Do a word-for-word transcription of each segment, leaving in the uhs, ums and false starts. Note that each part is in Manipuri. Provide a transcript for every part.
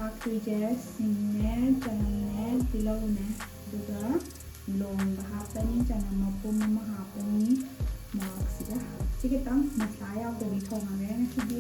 ꯊꯥꯛꯇꯣꯏꯁꯦ ꯁꯤꯡꯅꯦ, ꯆꯅꯝꯅꯦ, ꯇꯤꯜꯍꯧꯅꯦ, ꯑꯗꯨꯒ ꯂꯣꯡꯒ ꯍꯥꯞꯄꯅꯤ, ꯆꯅꯝ ꯃꯄꯨꯝ ꯑꯃ ꯍꯥꯞꯄꯅꯤ꯫ ꯃꯣꯔꯣꯛꯁꯤꯒ ꯁꯤ ꯈꯤꯇꯪ ꯃꯁꯂꯥ ꯌꯥꯎꯗꯕꯤ ꯊꯣꯡꯉꯒꯦ ꯉꯁꯤꯗꯤ꯫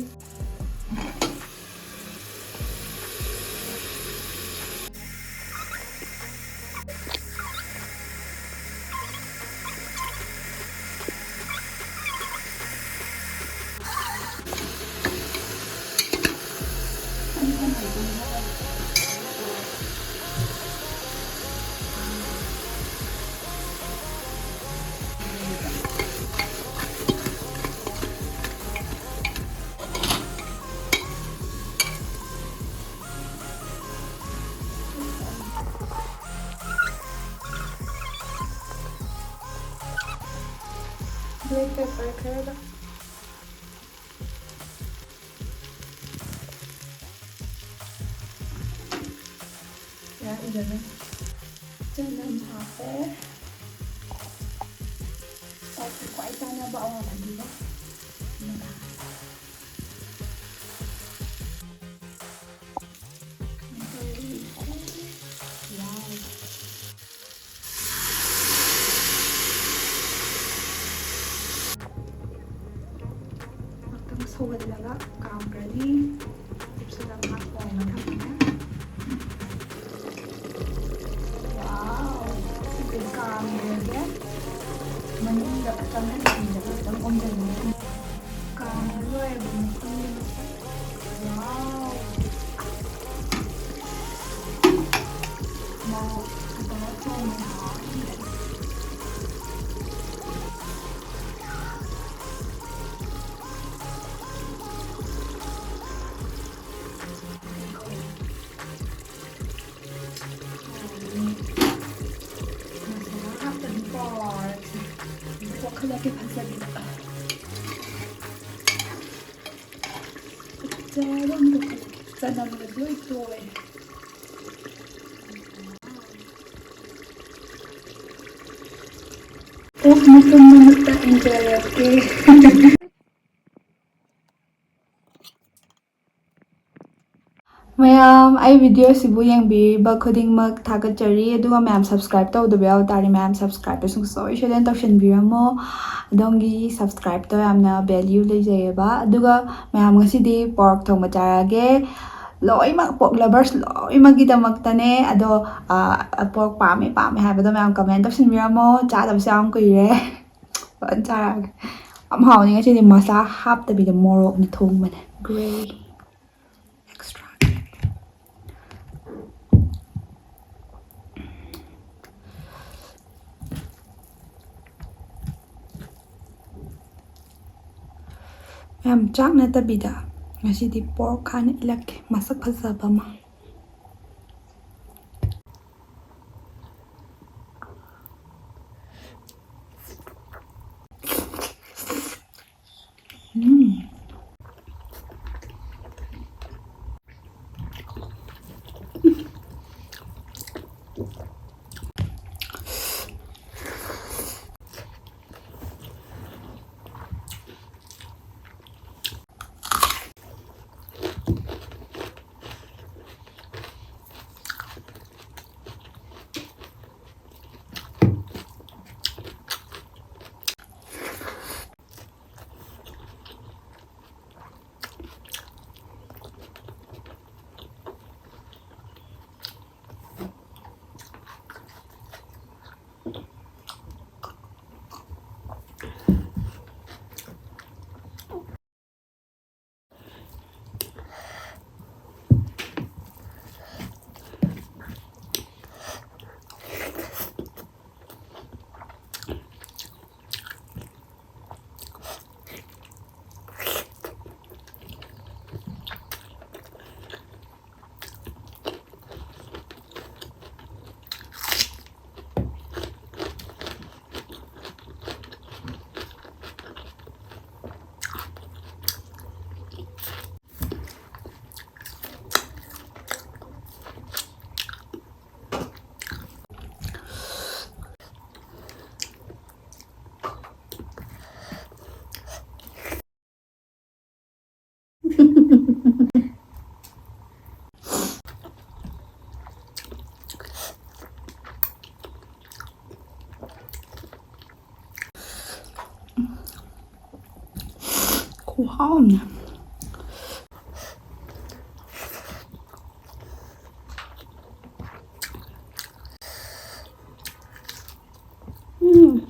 Black pepper ꯈꯔꯒ꯫ ꯌꯥꯛꯏꯗꯅ꯫ ꯆꯅꯝ ꯍꯥꯞꯄꯦ꯫ ꯆꯥꯛꯀꯤ ꯈ꯭ꯋꯥꯏ ꯆꯥꯅꯕ ꯑꯋꯥ ꯐꯗꯤꯒꯣꯝ꯫ ꯑꯃꯒ꯫ Wow꯫ ꯉꯥꯛꯇꯪ ꯁꯧꯍꯜꯂꯒ ꯀꯥꯝꯈ꯭ꯔꯅꯤ꯫ ꯀꯨꯞꯁꯜꯂꯒ ꯉꯥꯏꯍꯥꯛ ꯊꯣꯡꯉ ꯊꯝꯃꯦ꯫ Wow! ꯁꯤꯁꯦ ꯀꯥꯝꯈ꯭ꯔꯒꯦ꯫ ꯃꯅꯨꯡꯗ ꯆꯪꯍꯟꯕꯤꯔꯒ ꯈꯤꯇꯪ ꯑꯣꯝꯖꯟꯒꯦ꯫ ꯀꯥꯝꯕ ꯂꯣꯏꯔꯕ ꯃꯇꯨꯡꯗ ꯃꯁꯛ꯫ Wow! ꯃꯣꯔꯣꯛ ꯐꯖꯅ ꯊꯣꯡꯉꯦ꯫ ꯃꯁꯥꯂꯥ ꯍꯥꯞꯇꯕꯤ ꯇꯧꯔꯁꯦ꯫ ꯋꯥꯈꯜ ꯂꯥꯛꯀꯦ ꯐꯖꯕꯤꯗ꯫ ꯐꯖꯕ ꯑꯃ ꯇꯧꯈꯠꯂꯛꯀꯦ꯫ ꯆꯅꯝꯒꯁꯨ ꯂꯣꯏ ꯇꯣꯛꯑꯦ꯫ ꯑꯣꯛ ꯃꯇꯨꯝ ꯃꯃꯨꯠꯇ ꯏꯟꯖꯔꯛꯀꯦ꯫ ꯃꯌꯥꯝ, ꯑꯩ video ꯁꯤꯕꯨ ꯌꯦꯡꯕꯤꯔꯤꯕ ꯈꯨꯗꯤꯡꯃꯛ ꯊꯥꯒꯠꯆꯔꯤ꯫ ꯑꯗꯨꯒ ꯃꯌꯥꯝ subscribe ꯇꯧꯗꯕ ꯌꯥꯎ ꯇꯥꯔꯗꯤ, ꯃꯌꯥꯝ subscribe ꯁꯨꯡꯁꯣꯏ ꯁꯣꯏꯗꯅ ꯇꯧꯁꯤꯟꯕꯤꯔꯝꯃꯣ꯫ ꯑꯗꯣꯝꯒꯤ subscribe ꯇꯣ ꯌꯥꯝꯅ value ꯂꯩꯖꯩꯌꯦꯕ꯫ ꯑꯗꯨꯒ ꯃꯌꯥꯝ, ꯉꯁꯤꯗꯤ pork ꯊꯣꯡꯕ ꯆꯥꯔꯒꯦ꯫ ꯂꯣꯏꯅꯃꯛ pork lovers ꯂꯣꯏꯅꯃꯛꯀꯤꯗꯃꯛꯇꯅꯦ꯫ ꯑꯗꯣ, ꯑ, pork ꯄꯥꯝꯃꯦ, ꯄꯥꯝꯃꯦ ꯍꯥꯏꯕꯗꯣ ꯃꯌꯥꯝ comment ꯇꯧꯁꯤꯟꯕꯤꯔꯝꯃꯣ꯫ ꯆꯥꯗꯕꯁꯨ ꯌꯥꯝ ꯀꯨꯏꯔꯦ꯫ ꯐꯖꯅ ꯆꯥꯔꯒꯦ꯫ ꯌꯥꯝ ꯍꯥꯎꯅꯤ꯫ ꯉꯁꯤꯗꯤ ꯃꯁꯂꯥ ꯍꯥꯞꯇꯕꯤꯗ ꯃꯣꯔꯣꯛꯅ ꯊꯣꯡꯕꯅꯦ꯫ Gray extra꯫ ꯌꯥꯝ ꯆꯥꯛ ꯅꯠꯇꯕꯤꯗ ꯉꯁꯤꯗꯤ pork ꯍꯥꯟꯅ ꯏꯜꯂꯛꯀꯦ, ꯃꯁꯛ ꯐꯖꯕ ꯑꯃ꯫ ꯎꯝ꯫ ꯍꯥꯎꯅꯦ꯫ ꯎꯝ꯫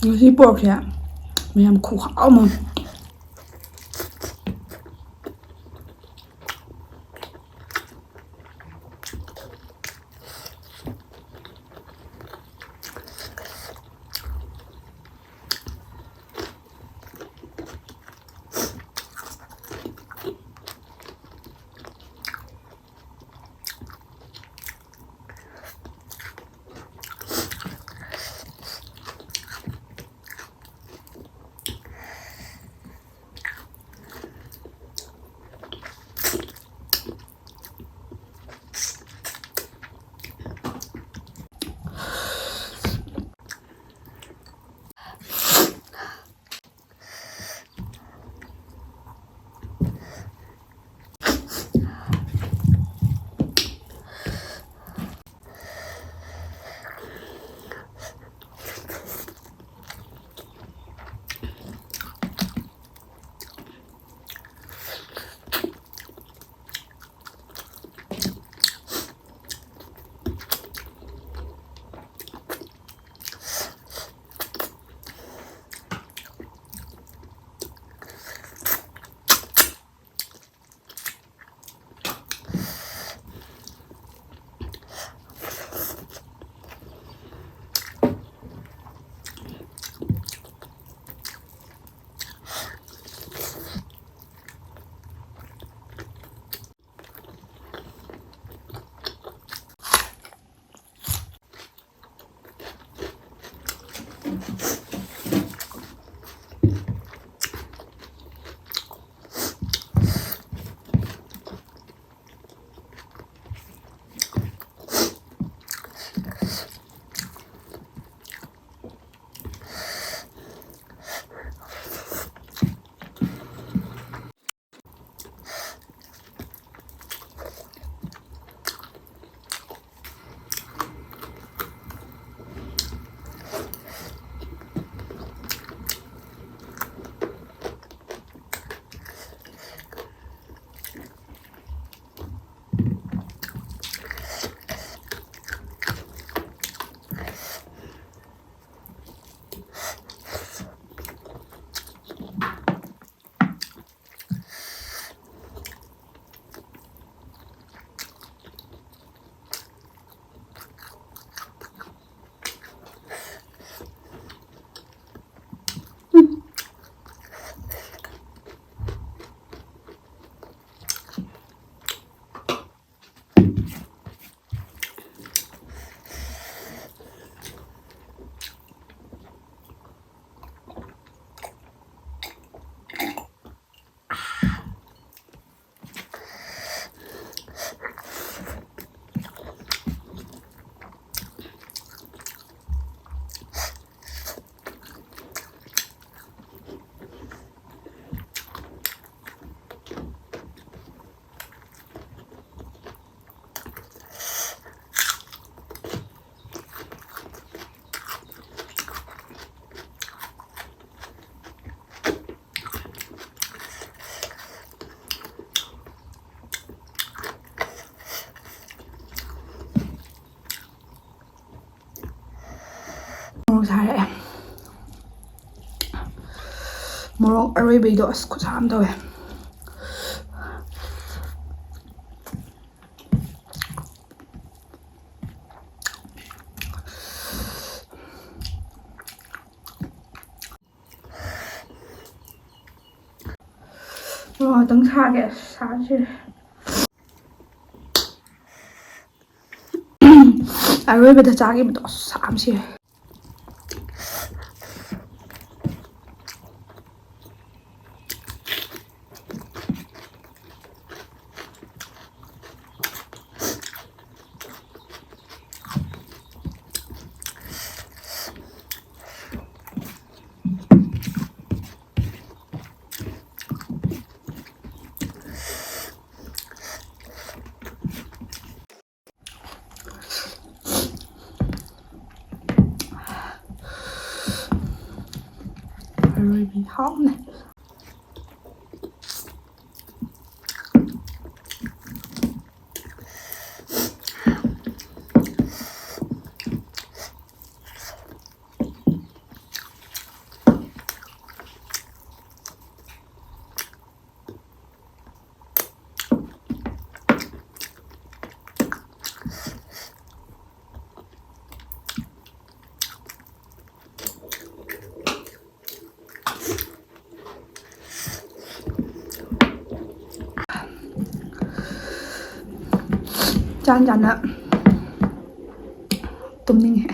ꯉꯁꯤ porkꯁꯦ ꯃꯌꯥꯝ ꯈꯨꯍꯥꯎ ꯑꯃ꯫ ꯌꯥꯔꯦ꯫ ꯃꯣꯔꯣꯛ ꯑꯔꯣꯏꯕꯩꯗꯣ ꯑꯁ ꯈꯨꯠꯁꯥ ꯑꯃ ꯇꯧꯋꯦ꯫ ꯃꯣꯔꯣꯛ ꯉꯥꯛꯇꯪ ꯁꯥꯒꯦ꯫ ꯑꯁ ꯁꯥꯁꯤꯔꯦ꯫ ꯑꯔꯣꯏꯕꯗ ꯆꯥꯈꯤꯕꯗꯣ ꯑꯁ ꯁꯥ ꯑꯃ ꯁꯤꯔꯦ꯫ ꯑꯔꯣꯏꯕꯤ ꯍꯥꯎꯅ꯫ ꯆꯥꯟ ꯆꯥꯅ ꯇꯨꯝꯅꯤꯡꯉꯦ꯫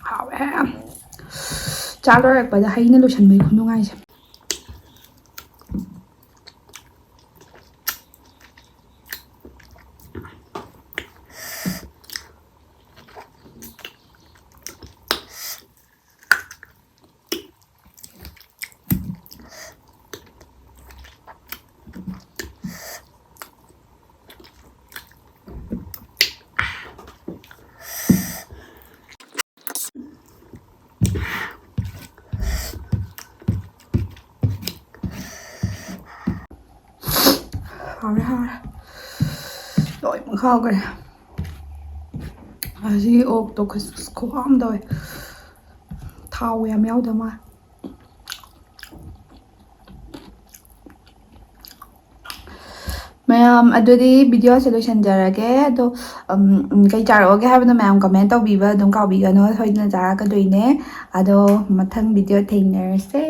ꯍꯥꯎꯋꯦ꯫ ꯆꯥ ꯂꯣꯏꯔꯛꯄꯗ ꯍꯩꯅ ꯂꯣꯏꯁꯟꯕꯒꯤ ꯈꯨꯅꯨꯡꯉꯥꯏꯁꯦ꯫ ꯍꯥꯎꯔꯦ, ꯍꯥꯎꯔꯦ꯫ ꯂꯣꯏꯅꯃꯛ ꯍꯥꯎꯈ꯭ꯔꯦ꯫ ꯑꯁꯤꯒꯤ ꯑꯣꯛꯇꯣ ꯈꯨ-, ꯈꯨꯍꯥꯎ ꯑꯃ ꯇꯧꯋꯦ꯫ ꯊꯥꯎ ꯌꯥꯝ ꯌꯥꯎꯗ ꯃꯥꯜꯂꯦ꯫ ꯃꯌꯥꯝ, ꯑꯗꯨꯗꯤ videoꯁꯦ ꯂꯣꯏꯁꯤꯟꯖꯔꯒꯦ꯫ ꯑꯗꯣ, ꯎꯝ, ꯎꯝ, ꯀꯩ ꯆꯥꯔꯛꯑꯣꯒꯦ ꯍꯥꯏꯕꯗꯣ ꯃꯌꯥꯝ comment ꯇꯧꯕꯤꯕ ꯑꯗꯨꯝ ꯀꯥꯎꯕꯤꯒꯅꯨ, ꯁꯣꯏꯗꯅ ꯆꯥꯔꯛꯀꯗꯣꯏꯅꯦ꯫ ꯑꯗꯣ ꯃꯊꯪ video ꯊꯦꯡꯅꯔꯁꯦ꯫